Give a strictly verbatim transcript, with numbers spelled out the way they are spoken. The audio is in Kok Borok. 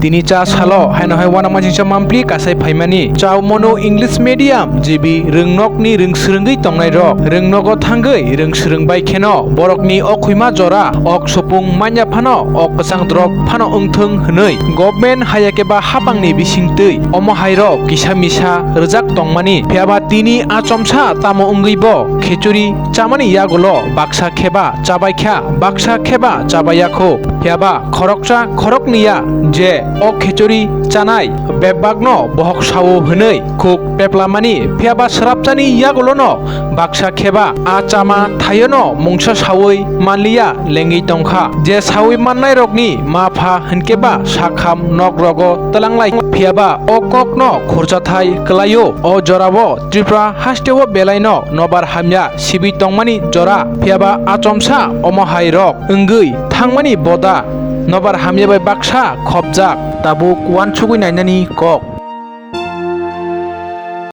Tini cha salo haino hai uanamasingcha mampli kasai phaimani. Chao mono English medium G B rwngnokni rwngswrwngwi tongnairok rwngnogo thangwi rwngswrwng bai kheno borokni o khuima jora ok supung manya phano ok kwchang drop phano wngthwng hwnwi government hayakeba hapangni bisingtwi omo hairok kisa misa rwjak tongmani. Phiyaba tini achomsa tamo wngwibo khichuri chamani yagulo baksa kheba chabaikha, baksa kheba chabaiyakho. Phiyaba khoroksa khorokniya je o khichuri chanai bebakno bohok sao hwnwi khuk peplamani, phiyaba srapchani yagulono baksa kheba a chama thaiono mungsa saui manliya lengwi tongkha. Je saui mannairokni ma pha hwnkeba sakham nok rogo tlanglai, phiyaba o kokno khurchathai kwlaio. O jorao Tripura hasteo belaino nobar hamya sibwi tongmani jora, phiyaba achomsa omo hai rok wngwi thangmani boda nobar hamya bai baksa khopjak. Tabuk uansugwi nainani kok.